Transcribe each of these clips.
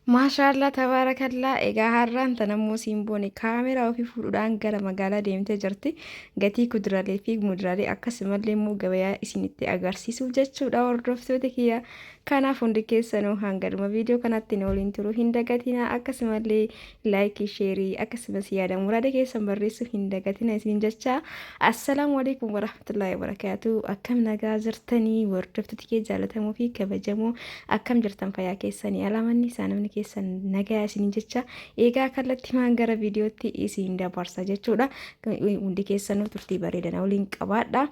Maashaallaa tabaarakallaa. Egaa har'aan tanammoo Simboon kaameraa ofii fuudhuudhaan gara magaalaa deemtee jirti. Gatii kuduraalee fi muduraalee akkasumallee immoo gabayaa isinitti agarsiisuuf jechuudha, hordoftoota kiyya. Kanaaf hundi keessanuu hanga dhuma viidiyoo kanatti nu waliin turuu hin dagatina. Akkasumallee like, share, akkasumas yaada muraada keessan barreessuu hin dagatina isiniin jecha. Assalaamu alaikum warahmatullaahi wabarakaatu. Akkam nagaa jirtanii, hordoftoota kee jaallatamoo fi kabajamoo? Akkam jirtan? Fayyaa keessanii? Alaamanni isaa namni keessan nagaa isiniin jecha. Egaa kallattimaan gara viidiyootti isin dabarsa jechuudha. Hundi keessanuu turtii bareedana waliin qabaadha.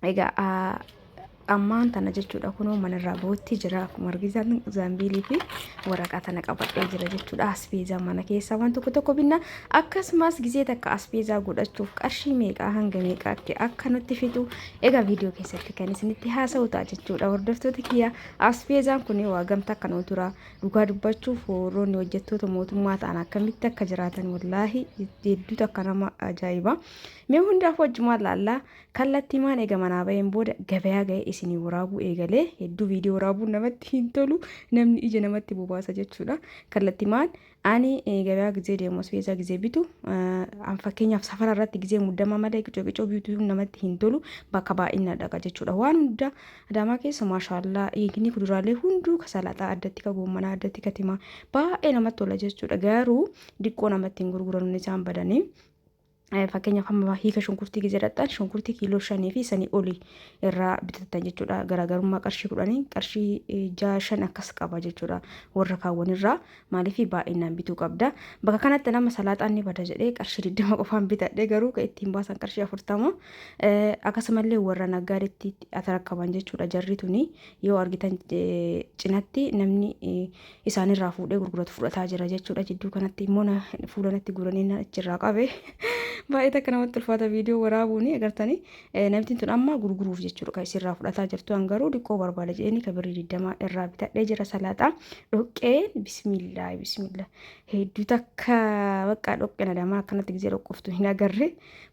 Egaa ammaan tana jechuudha, kunoo manarraa bahutti jira. Akkuma argitan zaambiilii fi waraqaa tana qabadhee jira jechuudha. Asbeezaa mana keessaa waan tokko tokko binna. Akkasumas gizee takka asbeezaa godhachuuf qarshii meeqaa hanga meeqaatti akka nutti fixu egaa viidiyoo keessatti kan isinitti haasa'u ta'a jechuudha. Hordoftoota kiyya, asbeezaan kun waa gamta akka nu tura. Dhugaa dubbachuuf, warroonni hojjettoota mootummaa ta'an akkamitti akka jiraatan wallaahi hedduutu akka nama ajaa'iba. Mee hundaaf wajjumaan laallaa. Kallattiimaan eega manaa baheen booda gabayaa ga'ee isinii waraabuu eegalee. Hedduu viidiyoo waraabuun namatti hin tolu, namni ija namatti bobaasa jechuudha. Kallattiimaan ani gabayaa gizee deemu, asbeezaa gizee bitu, an fakkeenyaaf safara irratti gizee muddamaa malee qicoo qicoo bituu namatti hin tolu, bakka baay'ina dhaqa jechuudha. Waan hunda Adaamaa keessa maashaallaa hiikni kuduraalee hunduu, ka salaaxaa addatti, ka goommanaa addatti, ka timaa baay'ee namatti tola jechuudha. Garuu diqqoo namatti hin gurguran isaan badanii. Fakkeenyaaf amma hiika shunkurtii gizee dhaqxan, shunkurtii kiiloo 5 fi sanii oli irraa bitattan jechuudha. Garaagarummaa qarshii 10, qarshii 6, 5 akkas qaba jechuudha warra kaawwanirraa. Maaliif baay'inaan bituu qabda. Bakka kanatti nama salaaxaan ni bada jedhee qarshii 20 qofaan bitadhe, garuu kan ittiin baasan qarshii 40. Akkasumallee warra naggaadetti atarakkaban jechuudha jarri tuni. Yoo argitan cinatti namni isaanirraa fuudhee gurguratu fudhataa jira jechuudha. Jidduu kanatti immoo fuula natti guuranii achirraa qabe. Baay'ee takka namatti ulfaata viidiyoo waraabuun. Agartanii, namtiin tun amma gurguruuf jechuudha kan isirraa fudhataa jirtu. An garuu diqqoo barbaada jedhanii ka birrii 20 irraa bitadhee jira salaaxaa. Dhoqqeen bismillaa bismillaa hedduu takka bakka dhoqqeen Adaamaa akkanatti gizee dhoqqoftu hin agarre,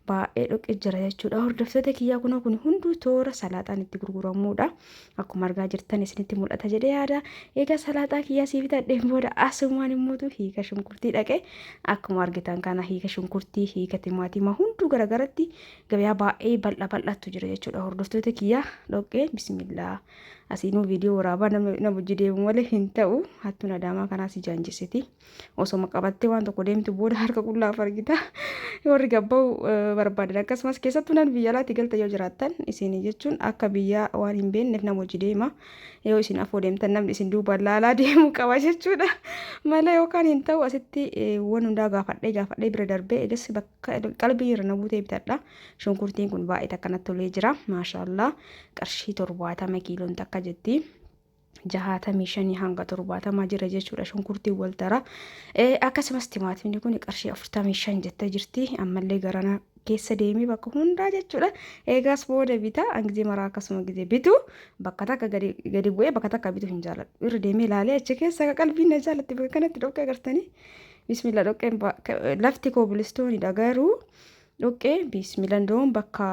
baay'ee dhoqqee jira jechuudha. Hordoftoota kiyyaa, kunoo kun hunduu toora salaaxaan itti gurguramuudha. Akkuma argaa jirtan isinitti mul'ata jedhee yaada. Egaa salaaxaa kiyyaa sii bitadheen booda asumaan immoo hiika shunkurtii dhaqe. Akkuma argitan kana hiika shunkurtii, hiika timaatimaa hunduu garagaratti gabayaa baay'ee bal'a bal'attu jira jechuudha. Hordoftoota kiyyaa, dhoqqee bismillaa. Asiinuu viidiyoo waraabaa nama hojii deemu malee hin ta'u. Hattuun Adaamaa kanaas ijaanjessiti. Osoma qabattee waan tokko deemtu booda harka qullaaf argita. Warri gabba'u barbaadan, akkasumas keessattuu nan biyya alaatti galta yoo jiraattan, isin jechuun akka biyyaa waan hin beekneef nama hojii deema. Yoo isin afoo deemtan namni isin duubaan laalaa deemuu qaba jechuudha. Malee yookaan hin ta'u. Asitti waan hundaa gaafadhee gaafadhee bira darbee egas bakka qalbii irra na buutee bitadha. Shunkurtiin kun baay'ee takka natti tolee jira. Maashaallah, qarshii 70 kiiloon takka jetti. 65 hanga 70 jira jechuudha shunkurtiin wal tara. Akkasumas timaatimni kun qarshii 45 jettee jirti. Ammallee garana keessa deemee bakka hundaa jechuudha. Eegaas booda bita. Gizee maraa akkasuma gizee bitu bakka takka gadi bu'ee bakka takka bitu hin jaaladhu. Irra deemee ilaalee achi keessa qalbiin na jaalatti bakka kanatti dhoqqee agartanii. Bismillah, dhoqqeen lafti koobilistoonidha, garuu dhoqqee bismillah doon bakka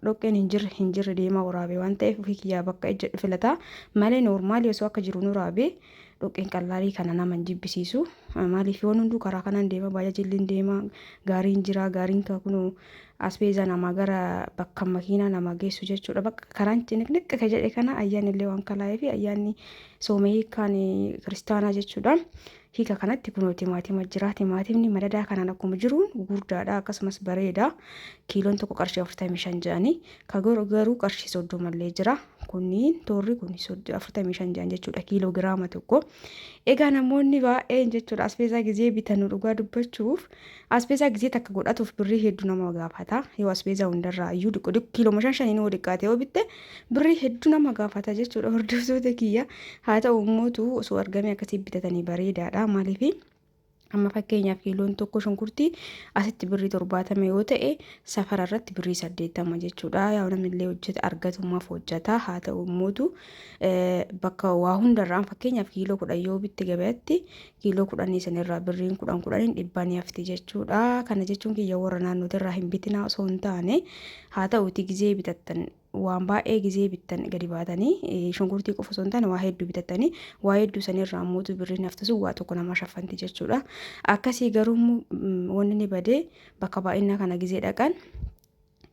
dhoqqeen hin jirre hin jirre deemaa waraabee waan ta'eef ofii kiyyaa bakka ejjedhu filataa malee normally osoo akka jiru nu raabee dhoqqeen qallaalii kana nama hin jibbisiisu. Maaliif yoon hunduu karaa kanaan deema, baajajilli deema, gaariin jira, gaariin kunuu asbeezaa namaa gara bakka makiinaa namaa geessu jechuudha. Bakka karaan ciniqniq ka jedhe kana ayyaanni illee waan kalaa'ee fi ayyaanni soomee kan kiristaanaa jechuudha. Hiika kanatti kunoo timaatima jira. Timaatimni madadaa kanaan akkuma jiruun gurguddaadha, akkasumas bareeda. Kiiloon tokko qarshii 45 jedhanii. Ka garuu qarshii 30 illee jira. Kunniin toorri kun 45 jedhan jechuudha kiiloo giraama tokko. Egaa namoonni baay'een jechuudha asbeezaa gizee bitan, dhugaa dubbachuuf, asbeezaa gizee takka godhatuuf birrii hedduu nama gaafata. Yoo asbeezaa hundarraa iyyuu diqqo diqqo kiiloo 5 5 yoo xiqqaate yoo bitte birrii hedduu nama gaafata jechuudha, hordoftoota kiyya. Haa ta'u immootu osoo argamee akkasii bitatanii bareedaadha. Maaliif amma fakkeenyaaf kiiloon tokko shunkurtii asitti birrii 70 yoo ta'e, safara irratti birrii 80 jechuudha. Yaa namni illee hojjeta argatummaaf hojjeta. Haa ta'u immootu bakka waa hundarraan fakkeenyaaf kiiloo 10 yoo bitte gabaatti, kiiloo 10 sanirraa birriin 10 10n dhibbaa ni hafti jechuudha. Kana jechuun kiyya warra naannootirraa hin bitinaa osoo hin taane, haa ta'uti gizee bitattan Waan baay'ee gizee bittan gadi baatanii shunkurtii qofa osoo hin taane waa hedduu bitattanii, waa hedduu sanirraa ammoo birriin haftu sun waa tokko namaa shaffanti jechuudha. Akkasii garuu wanni ni badee bakka baay'inaa kana gizee dhaqan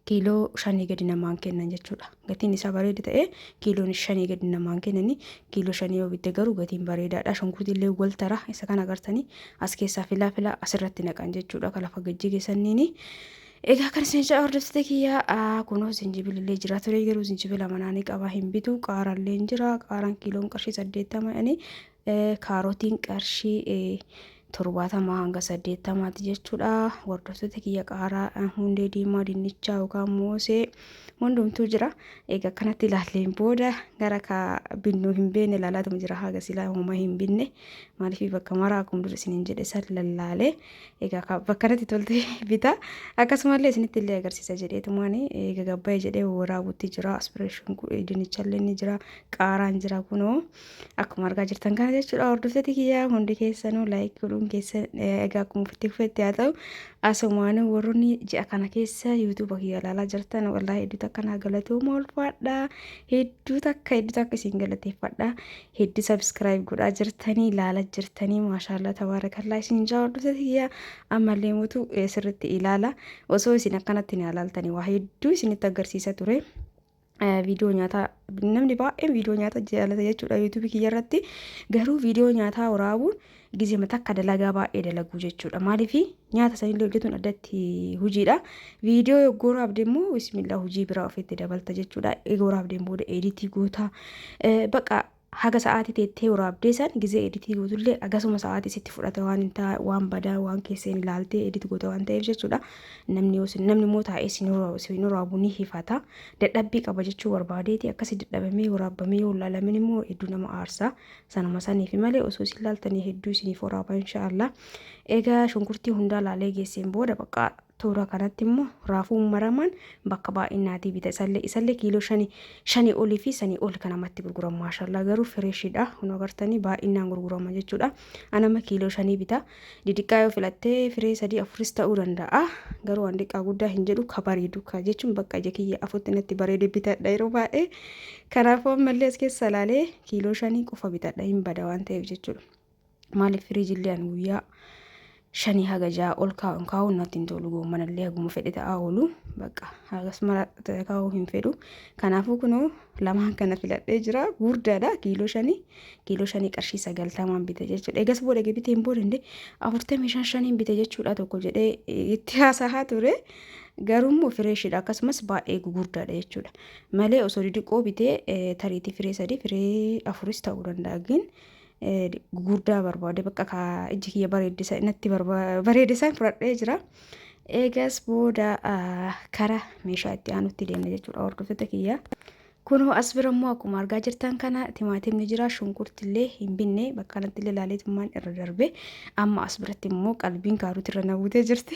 kiiloo 5 gadi namaan kennan jechuudha. Gatiin isaa bareeda ta'ee kiiloon 5 gadi namaan kennani. Kiiloo 5 yoo bitte garuu gatiin bareedaadha. Shunkurtii illee wal tara isa kana agartanii as keessaa filaa filaa asirratti naqan jechuudha. Kan lafa gajjige sanniini. Egaa kan isin jedha, hordoftoota kiyyaa, kunoo zinjibilillee jira ture, garuu zinjibila manaa ni qaba, hin bitu. Qaaraallee jira. Qaaraan kiiloon qarshii 80 jedhanii, kaarotiin qarshii 70 hanga 80ti jechuudha. Hordoftoota kiyya, qaaraa, hundee diimaa, dinnichaa yookaan moosee hundumtuu jira. Egaa akkanatti ilaalleen booda gara ka binnu hin beekne ilaalaatuma jira, haga silaa homaa hin binne. Maaliif bakka maraa akkuma dura isiniin jedhe san lallaalee egaa bakka natti tolte bita. Akkasumallee isinitti illee agarsiisa jedheetumaan egaa gabbaa'ee jedhee waraabutti jira. Aspireeshin dinnichallee ni jira, qaaraan jira, kunoo akkuma argaa jirtan kana jechuudha. Hordoftoota kiyyaa, hundi keessanuu like godhuun keessa egaa akkuma ofitti kufetti haa ta'u. Asumaan warroonni ji'a kana keessa YouTube kiyya ilaalaa jirtan, wallaahi hedduu takka naa galatooma, ulfaadha. Hedduu takka, hedduu takka isin galateeffadha. Hedduu subscribe godhaa jirtanii, ilaalaa jirtanii, maashaallah tabaarakallaa isin jaa. Hordoftoota kiyya, ammallee mutu sirritti ilaala. Osoo isin akkanatti na ilaaltanii waa hedduu isinitti agarsiisa ture. Viidiyoo nyaataa namni baay'een viidiyoo nyaataa jaalata jechuudha YouTube kiyya irratti. Garuu viidiyoo nyaataa waraabuun gizema takka dalagaa baay'ee dalaguu jechuudha. Maaliif nyaata sanillee hojjetuun addatti hojiidha. Viidiyoo yogguu waraabde immoo, bismillah, hojii biraa ofitti dabalta jechuudha. Eega waraabdeen booda edit goota. Baqa haga sa'aatii teettee waraabdee san gizee edit gootullee akkasuma sa'aatii sitti fudhata, waan hin taa waan badaa waan keessa hin ilaaltee edit goota waan ta'eef jechuudha. Namni yoo namni immoo taa'ee sin waraabu ni hifata. Dadhabbii qaba jechuu barbaadeeti. Akkasi dadhabamee waraabamee yoo ilaalamin immoo hedduu nama aarsa. Sanuma saniif malee osoo isin ilaaltanii hedduu isiniif waraaba, inshaallah. Egaa shunkurtii hundaa laalee geesseen booda bakka toora kanatti immoo raafuun maramaan bakka baay'inaatii bita. Isallee kiiloo 5, 5 olii fi sanii ol kan namatti gurguramu, maashaallah, garuu freshiidha. Kun agartanii baay'inaan gurgurama jechuudha. Anama kiiloo 5 bita. Didiqqaa yoo filattee firee sadii afuris ta'uu danda'a, garuu waan diqqaa guddaa hin jedhu, ka bareedu ka jechuun bakka ija kiyya afutti natti bareede bitadha yeroo baay'ee. Kanaafuu ammallee as keessa ilaalee kiiloo 5 qofa bitadha, hin bada waan ta'eef jechuudha. Maaliif firiijillee an guyyaa 5 haga 6 ol kaa'uun kaa'uun natti hin tolu. Goommanallee haguma fedhe ta'aa oolu, bakka akkasuma kaa'uu hin fedhu. Kanaafuu kunoo lamaan kana filadhee jira. Gurdaadha, kiiloo 5, kiiloo 5 qarshii 90n bite jechuudha. Egas booda biteen booda indee 45 5n bite jechuudha tokko jedhee itti haasahaa ture. Garuu immoo freshiidha, akkasumas baay'ee gugurdaadha jechuudha. Malee osoo didiqoo bitee tariitii firee sadii, firee afuris ta'uu danda'a. Gin gugurdaa barbaade, bakka ka iji kiyya bareeddisa natti bareedisan fudhadhee jira. Eegas booda kara meeshaa itti aanutti deemne jechuudha, hordoftoota kiyya. Kunoo as bira immoo akkuma argaa jirtan kana timaatimni jira, shunkurtillee hin binne, bakka kanatti illee ilaaleetummaan irra darbe. Amma as biratti immoo qalbiin kaarotii irra na buutee jirti.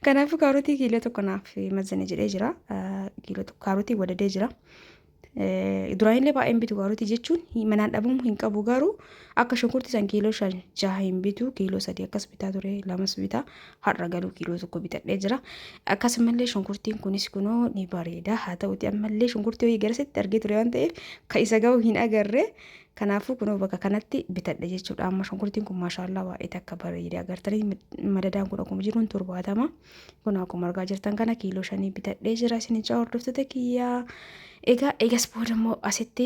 Kanaafuu kaarotii kiiloo 1 naaf mazane jedhee jira. Kiiloo 1 kaarotii wadadee jira. Duraanillee baay'een bitu kaarotii jechuun manaan dhabamuu hin qabu, garuu akka shunkurtii san kiiloo 5, 6 hin bitu. Kiiloo 3 akkas bitaa ture, lamas bitaa. Har'a garuu kiiloo 1 bitadhee jira. Akkasumallee shunkurtiin kunis kunoo ni bareeda. Haa ta'uti ammallee shunkurtii wayii garasitti argee ture waan ta'eef ka isa ga'u hin agarre. Kanaafuu kunoo bakka kanatti bitadhe jechuudha. Amma shunkurtiin kun maashaallaa baay'ee takka bareeda. Agartanii madadaan kun akkuma jiruun 70. Kun akkuma argaa jirtan kana kiiloo 5 bitadhee jira isin hordoftoota kiyyaa. Egaa eegas booda immoo asitti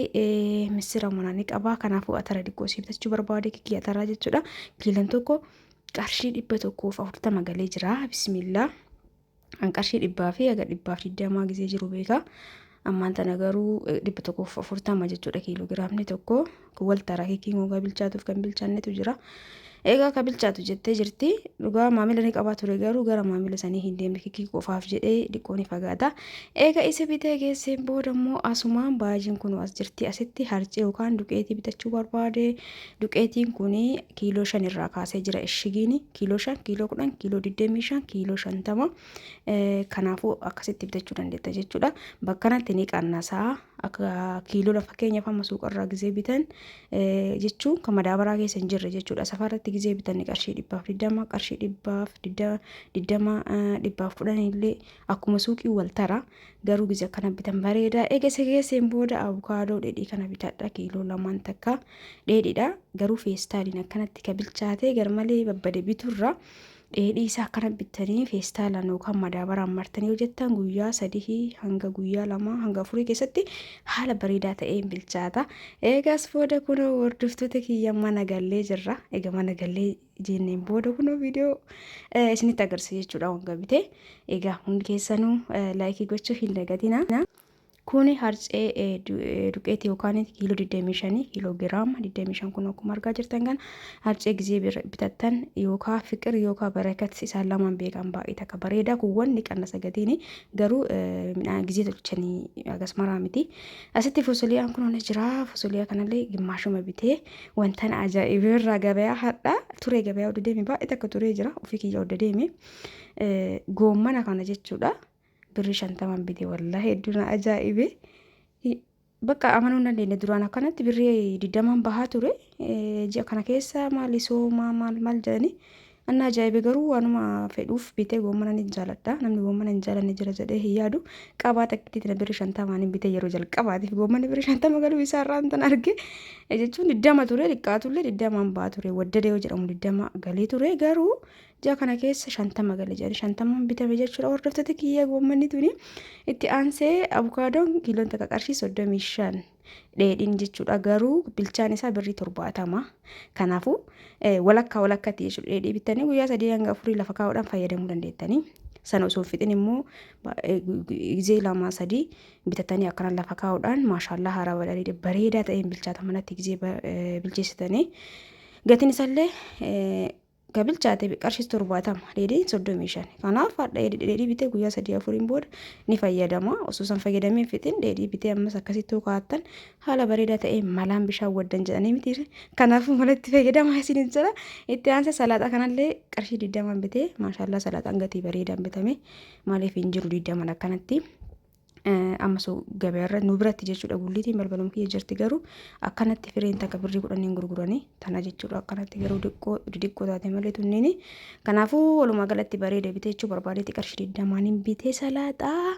misira manaa ni qaba. Kanaafuu atara xiqqoo isii bitachuu barbaade, kikii ataraa jechuudha. Kiiloon tokko qarshii 140 galee jira. Bismillaa. An qarshii 100 fi haga 120 gisee jiru beeka. Ammaan tana garuu 140 jechuudha kiiloo giraamni tokko. Wal tara kikiin gogaa bilchaatuuf kan bilchaannetu jira. Egaa ka bilchaatu jettee jirti. Dhugaa maamila ni qabaa ture, garuu gara maamila sanii hin deemne, kikii qofaaf jedhee dhiqoo ni fagaata. Egaa isa bitee geesseen booda immoo asumaan baajiin kun as jirti. Asitti harcee yookaan duqeetii bitachuu barbaade. Duqeetiin kun kiiloo 5 irraa kaasee jira ishigiin. Kiiloo 5, kiiloo 10, kiiloo 25, kiiloo 50. Kanaafuu akkasitti bitachuu dandeetta jechuudha. Bakka kanatti ni qannasaa. Akka kiiloodha fakkeenyaaf amma suuqarraa gizee bitan jechuun kan madaabaraa keessa hin jirre jechuudha. Safarratti gizee bitan qarshii 120, qarshii 120, 110 illee akkuma suuqii wal tara. Garuu gizee akkana bitan bareeda. Eega isa geesseen booda abukaadoo dheedhii kana bitadha. Kiiloo lamaan takka dheedhiidha. Garuu feestaaliin akkanatti ka bilchaatee garmalee babbade biturra dheedhii isaa akkana bittanii feestaalaan yookaan madaabaraan martanii hojjettan guyyaa 3 hanga guyyaa 2 hanga 4 keessatti haala bareedaa ta'een bilchaata. Eegas booda kunoo hordoftoota kiyya mana gallee jirra. Egaa mana gallee jenneen booda kunoo viidiyoo isinitti agarsiisa jechuudha wanga bitee. Egaa hundi keessanuu laayikii gochuu hin dagatina. Kuni harcee duqeetii yookaan kiiloo 25, kiiloo giraama 25. Kun akkuma argaa jirtan kan harcee gizee bitattan yookaan Fiqir yookaan Barakat, isaan lamaan beekan, baay'ee takka bareeda. Kuuwwan ni qannasa gatiin, garuu midhaan gizee tolchanii agas maraa miti. Asitti fosoliyaan kun ni jira. Fosoliyaa kanallee gimmaashuma bitee. Wantan ajaa'ibirraa gabayaa hadha turee, gabayaa odda deeme, baay'ee takka turee jira, ofii kiyya odda deeme, goommana kana jechuudha. Birrii 50n bite. Wallaahi hedduu na ajaa'ibe. Bakka amanuu hin dandeenye. Duraan akkanatti birrii 20n bahaa ture. Ji'a kana keessa maali soomaa maal maal jedhanii anna ajaa'ibe. Garuu waanuma fedhuuf bitee. Goommana ni jaaladha. Namni goommana hin jaalanne jira jedhee hin yaadu. Qabaa takkitti na birrii 50n hin bitee. Yeroo jalqabaatiif goommanni birrii 50 galuu isaa irraa tan arge jechuun 20 ture, xiqqaatullee 20n bahaa ture. Waddada yoo jedhamu 20 galee ture, garuu ji'a kana keessa 50 gale jedhanii 50n bitame jechuudha. Hordoftoota kiyya, goommanni tuni. Itti aansee abukaadoon kiiloon takka qarshii 35 dheedhiin jechuudha. Garuu bilchaan isaa birrii 70. Kanaafuu walakkaa walakkatti jechuudha. Dheedhii bittanii guyyaa 3 hanga 4 lafa kaa'uudhaan fayyadamuu dandeettanii. Sana osoo hin fixin immoo gizee lama sadii bitatanii akkana lafa kaa'uudhaan, maashaallaa, haaraa bareedaa ta'een bilchaata manatti gizee bilcheessitanii. Gatiin isaallee ka bilchaate qarshii 70, dheedhiin 35. Kanaaf hadha dheedhii bitee guyyaa sadii afuriin booda ni fayyadama. Osoo san fayyadamee hin fixin dheedhii bitee ammas akkasitti yoo kaa'attan haala bareedaa ta'ee malaan bishaan waddan jedhanii miti. Kanaafuu malatti fayyadamaa isin jira. Itti aansee salaaxaa kanallee qarshii 20n bitee. Maashaallaa, salaaxaan gatii bareedaan bitame. Maaliif hin jiru 20n akkanatti? Amma gabaarra nu biratti jechuudha, gulliitiin balbaluma kiyya jirti, garuu akkanatti fireen takka birrii 10n gurguranii tana jechuudha. Akkanatti garuu xiqqoo xixiqqoo taate malee tunniini. Kanaafuu walumaa galatti bareeda bitee jechuu barbaadeeti qarshii 20n bitee salaaxaa.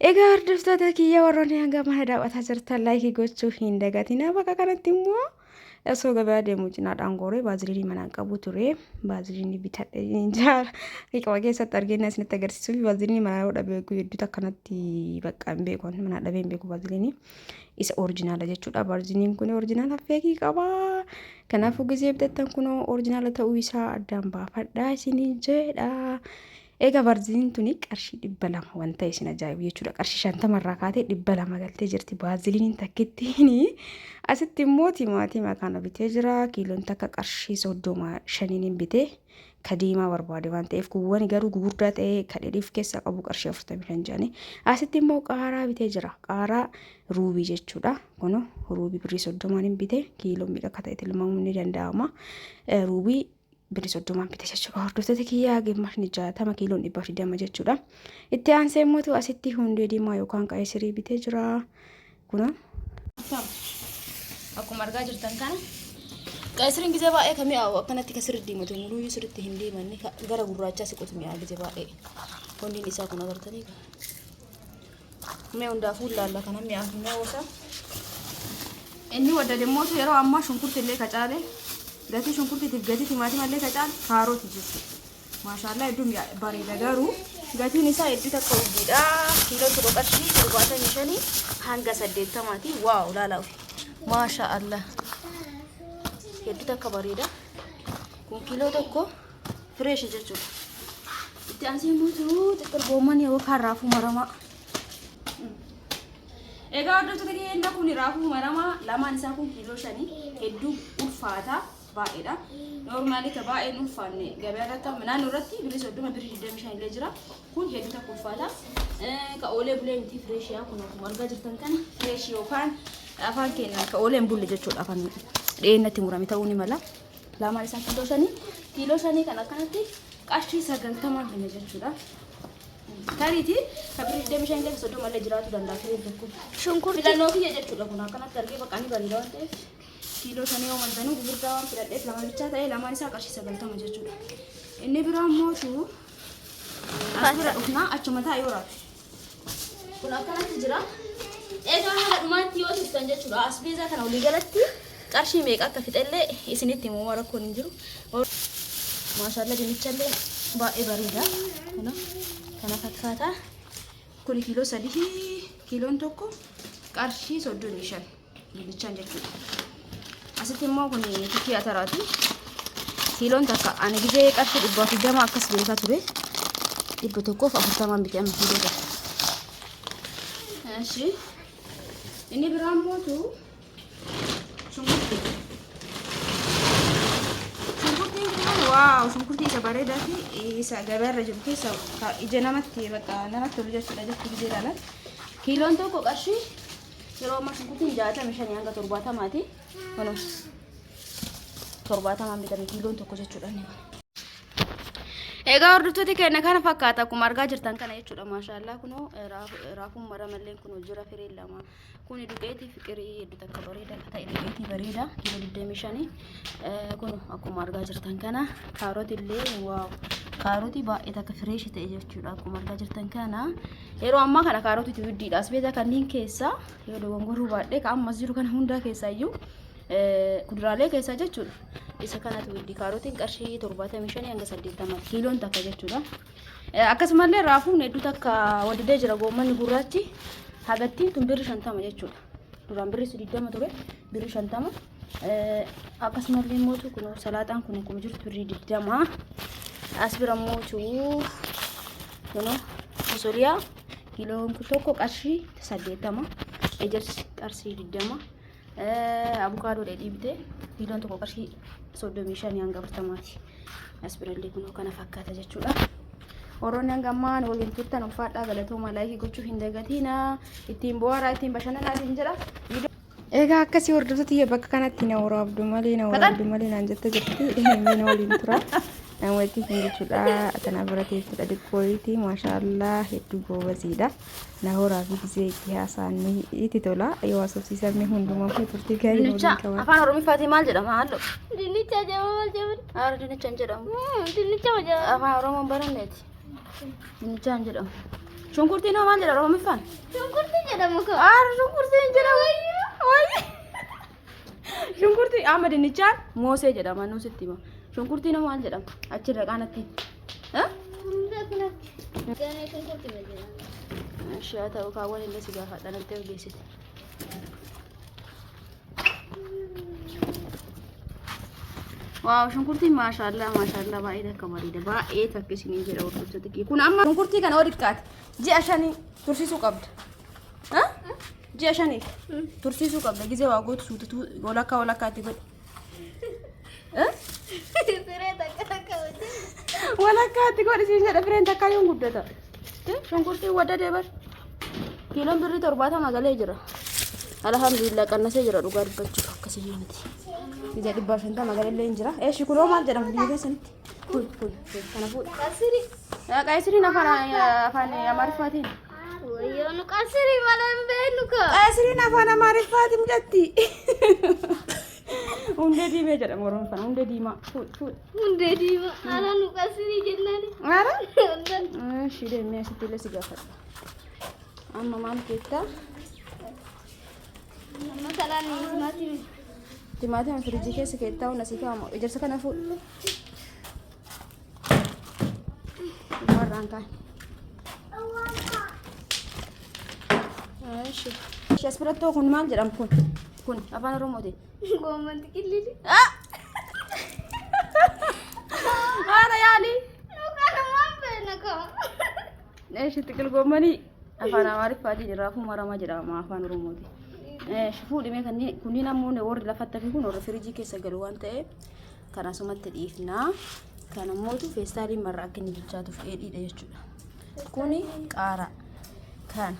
Egaa hordoftoota kiyya, warroonni hanga mana daawwataa jirtan laayikii gochuu hin dagatina. Bakka kanatti immoo osoo gabaa deemu cinaadhaan gooree baaziliinii manaan qabu ture. Baaziliinii bitadhe jaara. Qaba keessatti argina isinitti agarsiisuu fi baaziliinii manaa yoo dhabe hedduutu akkanatti bakka hin beeku. Manaa dhabee hin beeku baaziliinii. Isa orijinaala jechuudha. Baaziliiniin kun orijinaala feekii qaba. Kanaafuu gizee bitattan kunoo orijinaala ta'uu isaa addaan baafadhaa isinii jedha. Egaa baaziliiniin tuni qarshii 200 wanta isin ajaa'ibu jechuudha. Qarshii 50rraa kaatee 200 galtee jirti baaziliiniin takkittiin. Asitti immoo timaatima kana bitee jira. Kiiloon takka qarshii 35n bitee. Ka diimaa barbaade waan ta'eef, kuuwwan garuu gugurdaa ta'ee ka dheedhiif keessaa qabu qarshii 45 jedhanii. Asitti immoo qaaraa bitee jira. Qaaraa ruubii jechuudha. Kun ruubii birrii 30n bitee. Kiiloo meeqa akka ta'e tilmaamuun ni danda'ama. Ruubii birrii 30n bite jechuudha. Hordoftoota kiyyaa, gimmaashni 60, kiiloon 120 jechuudha. Itti aansee immoo asitti hundee diimaa yookaan qaayisirii bitee jira. Kuna. Akkuma argaa jirtan kana qaayisiriin gizee baay'ee kan mi'aawu akkanatti kan sirriitti diimatu, muluyyuu sirriitti hin diimanne, gara gurraachaa siqutu mi'aa gizee baay'ee. Hundeen isaa kun agartanii mee hundaafuu ilaalla kana mi'aa fi mi'aawuu isaa. Inni wadda demmoota yeroo ammaa shunkurtii illee kacaale, gatii shunkurtiitiif gatii timaatima illee kacaale kaarooti jechuudha. Maashaallaa, hedduu mi'a bareeda, garuu gatiin isaa hedduu takka urjiidha. Kiiloon tokko qarshii 75 hanga 80ti. Wow, laala ofi. Maasha Allah. Hedduu takka bareeda. Kun kiiloo tokko fresh jechuudha. Itti aansee immoo xiqqoo goomman yookaan raafuu maramaa. Egaa hordoftoota keenya, kun raafuu maramaa lamaan isaa kun kiiloo 5, hedduu ulfaata, baay'eedha. Normally ka baay'een ulfaanne gabaa irratti amma naannoo irratti birrii 30, birrii 25 illee jira. Kun hedduu takka ulfaata. Ka oolee bulee miti, fireeshiyaa. Kun akkuma argaa jirtan kana fresh yookaan afaan keenyaan ka oolee hin bulle jechuudha. Afaan dhiyeennatti murame ta'uu ni mala. Lamaan isaa kiiloo 5, kiiloo 5 kan akkanatti qarshii 90n binne jechuudha. Tariitii ka birrii 25 illee 30 illee jiraachuu danda'a fireen tokko. Shunkurtii. Filannoo kiyya jechuudha kun akkanatti argee bakka inni bareeda waan ta'eef kiiloo shanii yoo manzanuu gurguddaa waan filadheef lama bichaa ta'ee lamaan isaa qarshii 90 jechuudha. Inni biraa mootu as bira dhufnaa achuma taa'ee horaati. Kun akkanatti jira. Egaa haala dhumaatti yoo turtan jechuudha. Asbeezaa kana walii galatti qarshii meeqa akka fixellee isinitti himuu rakkoon hin jiru. Maashaallah dinnichallee baay'ee bareeda. Kana kana fakkaata. Kun kiiloo 3 kiiloon tokko qarshii 35 dinnichaan jechuudha. Asitti immoo kun tikii ataraati. Kiiloon takka ani gizee qarshii 120 akkas beekaa ture. 140 bitee amma kiiloo tokko. Eshi. Inni biraan mootu shunkurtii. Shunkurtiin kun wow shunkurtii isa bareedaa fi isa gabaarra jiru keessa ija namatti bakka namatti tolu jechuudha jechuudha gizee ilaalan. Kiiloon tokko qarshii yeroo ammaa shunkurtiin 65 hanga 70ti. Kunoo 70n bitame kiiloon tokko jechuudha inni kun. Egaa hordoftoota keenya kana fakkaata akkuma argaa jirtan kana jechuudha maashaallah kunoo raafuun maramalleen kunoo jira fireen lama kuni duqeetii fiqirii hedduu takka bareeda akka ta'e duqeetii bareeda kiiloo 25 kunoo akkuma argaa jirtan kana kaarotii illee wow kaarotii baay'ee takka fireeshi ta'e jechuudha akkuma argaa jirtan kana yeroo ammaa kana kaarotiitu widdiidha asbeeza kanneen keessaa yoo dogongoruu baadhee ka ammas jiru kana hundaa keessaa iyyuu kuduraalee keessaa jechuudha. Isa kanatu widdi kaarotiin qarshii 75 hanga 80 kiiloon takka jechuudha. Akkasumallee raafuun hedduu takka waddidee jira goommanni gurraachi hagattiin tun birri 50 jechuudha. Duraan birri 20 ture birri 50. Akkasumallee mootu kun salaaxaan kun akkuma jirtu birri 20. As bira mootu kun fosoliyaa kiiloon tokko qarshii 80. Ejersi qarshii 20. Abukaadoo dheedhii bitee kiiloon tokko qarshii 35 hanga 40ti. As birallee kunoo kana fakkaata jechuudha. Warroonni hanga ammaa nu waliin turtan ulfaadhaa galatoomaa like gochuu hin dagatiina. Ittiin bohaaraa ittiin bashannanaa isin jedha. Egaa akkasii hordoftoota tiyya bakka kanatti na waraabdu malee na waraabdu malee naan jette jirti. Mee na waliin tura. Namooti kun jechuudha. Tana bira teessudha xiqqooyti. Maashaallah hedduu goobaziidha. Na horaa fi gisee itti haasa'an ni itti tola. Yoo haasofsiisan mee hundumaa fi turtii gaarii Dinnicha waliin qabaadha. afaan Oromiffaatiin maal jedhama halluu? Dinnicha jedhama maal jedhama? Haara dinnicha hin jedhamu. Dinnicha maal jedhama? Afaan Oromoon baranneeti. Dinnicha hin jedhamu. Shunkurtiin hoo maal jedha Oromiffaan? Shunkurtii jedhama koo. Haara shunkurtiin hin jedhamu. Wayyi. Shunkurtii amma dinnichaan moosee jedhama nuu sitti hima. Shunkurtiin hoo maal jedhama? Achirra qaanatti. Gana shunkurtii maal jedhama? Ishee haa ta'u kaawwan illee si gaafadha natti ogeessite. Wow shunkurtiin maashaallaa maashaallaa baay'ee takka bareeda baay'ee takka isinii jedha hordoftoota kiyya. Kun amma shunkurtii kana yoo xiqqaate ji'a shanii tursiisuu qabda. Ha? Ji'a shaniif tursiisuu qabda gizee waa gootu suututuu walakkaa walakkaatti godhi. Eh? Firee takka takka wajjin. Walakkaatti godhi siin jedha fireen takkaa yoon guddata. Eh, Shunkurtiin waddadee bar. Kiiloon birrii 70 galee jira. Alhamdulillah qannasee jira dhugaa dubbachuuf akkasii miti. Ija 150 galee hin jira. Eeshi kunoo maal jedhama biyya keessanitti? Kun kun kun kana fuudhi. Qasiri. Qaysiriin afaan afaan Amaariffaatiin. Wayyoo nu qasiri malee hin beeknu koo. Qaysiriin afaan Amaariffaati mucatti. Hundee diimee jedhama Oromoffaan hundee diimaa. Fuudhi fuudhi. Hundee diimaa. Haala nu qasiri jennaan. Maara? Ishii deemee asitti illee si gaafadha. Amma maal keettaa? Amma salaan timaatimii. Timaatima firiijii keessa keettaa hunda si kaa'amu. Ejersa kana fuudhi. Warraan kaan. Ishi. Ishi as biratti kun maal jedhama kun? Kun afaan Oromootiin. Goomman xiqillili. Haala yaalii. Kanumaan beekna koo. Eeshi xiqil goommanii afaan Amaariffaatiin raafuu maramaa jedhama afaan Oromootiin. Eeshi fuudhimee kanneen kunniin ammoo warri lafatti hafe kun warra firiijii keessa galu waan ta'eef kan asumatti dhiifna. Kan ammootu feestaaliin marra akka inni bilchaatuuf dheedhiidha jechuudha. Kuni qaaraa. Kan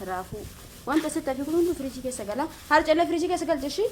raafuu. Wanta asitti hafe kun hundi firiijii keessa gala. Harcallee firiijii keessa galche ishii.